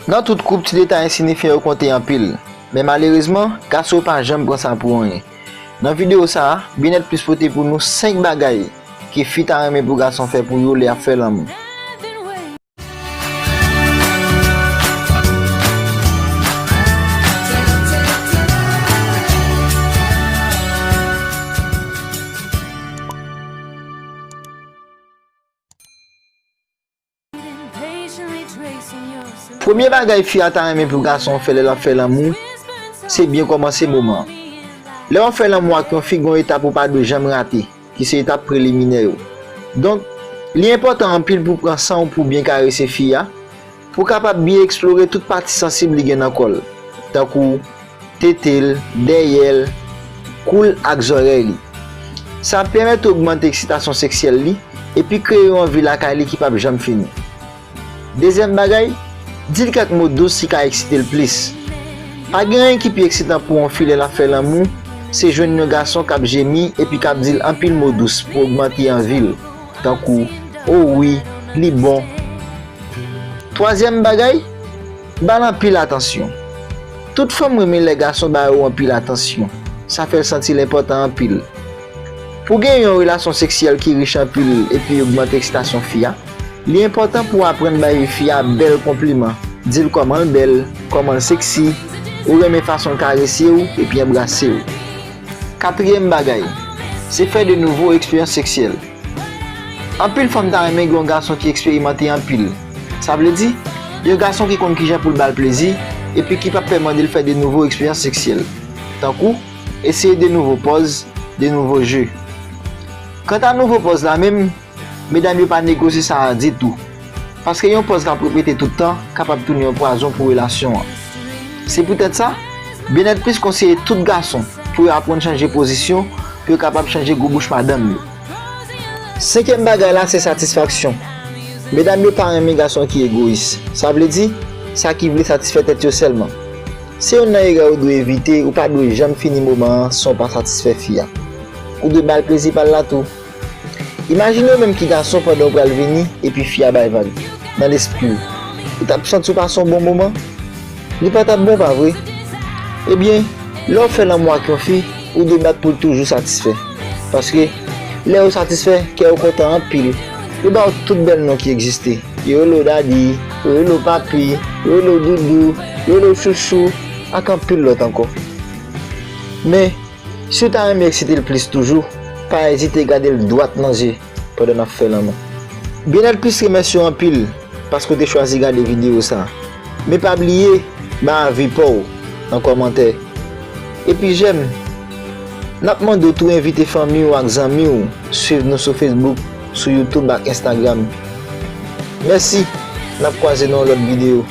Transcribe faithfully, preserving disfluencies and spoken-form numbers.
Nan tout koup, ti detay ensiyifiyan yo konte anpil. Men malerezman, gason yo pa janm pran sa pou anyen. Nan videyo sa a, Byennèt Plis pote pou nou senk bagay ke fi ta renmen pou gason fè pou yo lè y ap fè lanmou. Premye bagay fi a ta renmen pou gason fè lè l ap fè lanmou, se byen kòmanse moman an. Lè w ap fè lanmou ak yon fi, gen yon etap ou pa dwe janm rate, ki se etap preliminè yo. Donk, li enpòtan anpil pou pran san w pou byen karese fi a, pou w kapab byen eksplore tout pati sansib li gen nan kò l, tankou tete l, dèyè l, kou l ak zòrèy li. Sa ap pèmèt ou ogmante eksitasyon seksyèl li epi kreye yon anvi lakay li ki p ap janm fini. Dezyèm bagay, di l kèk mo dous ki ka eksite l plis. Pa gen anyen ki pi eksitan pou yon fi lè l ap fè lanmou, se jwenn yon gason k ap jemi epi k ap di l anpil mo dous pou ogmante anvi l, tankou, o wi, li bon. Twazyèm bagay, ba l anpil atansyon. Tout fanm renmen lè gason ba yo anpil atansyon. Sa fè l santi l enpòtan anpil. Pou gen yon relasyon seksyèl ki rich anpil epi ogmante eksitasyon fi a, li enpòtan pou w aprann bay fi a bèl konpliman, di l kòman l bèl, kòman l seksi, ou renmen fason l karese w epi anbrase w. Katriyèm bagay, se fè de nouvo eksperyans seksyèl. Anpil fanm ta renmen gen yon gason ki eksperimante anpil. Sa vle di, yon gason ki konn kijan pou l ba l plezi, epi ki p ap pè mande l fè de nouvo eksperyans seksyèl. Tankou, eseye de nouvo pòz, de nouvo je. Kanta nouvo pòz la menm, medam yo pa negosye sa a ditou. Paske yon pòz k ap repete tout tan kapab tounen yon pwazon pou relasyon an. Se poutèt sa, Byennèt Plis konseye tout gason pou yo aprann chanje pozisyon, pou yo kapab chanje gou bouch madanm yo. Senkyèm bagay la se satisfaksyon. Medam yo pa renmen gason ki egoyis. Sa vle di, sa ki vle satisfè tèt yo sèlman. Se youn nan erè ou dwe evite, ou pa dwe janm fini moman an san w pa satisfè fi a. Ou dwe ba l plezi pa l la tou. Imajine w menm ki gason pandan w pral vini epi fi a bay vag. Nan lespri w, ou t ap santi w pase yon bon moman? Li pa t ap bon, pa vre? Ebyen, lè w fè lanmou ak yon fi, ou dwe bat pou l toujou satisfè. Paske, lè yo satisfè, kè yo kontan anpil. Yo ba w tout bèl non ki egziste. Yo rele w dadi, yo rele w papi, yo rele w doudou, yo rele w chouchou, ak anpil lòt ankò. Men, si w ta renmen eksite l plis toujou, pa ezite gade l dwat nan zye pandan n ap fè lanmou. Byennèt Plis remèsye w anpil paske w te chwazi gade videyo sa a. Men pa bliye bay avi pa w nan kòmantè epi jèm. N ap mande w tou envite fanmi w ak zanmi w swiv nou sou Facebook, sou YouTube ak Instagram. Mèsi, n ap kwaze nan yon lòt videyo.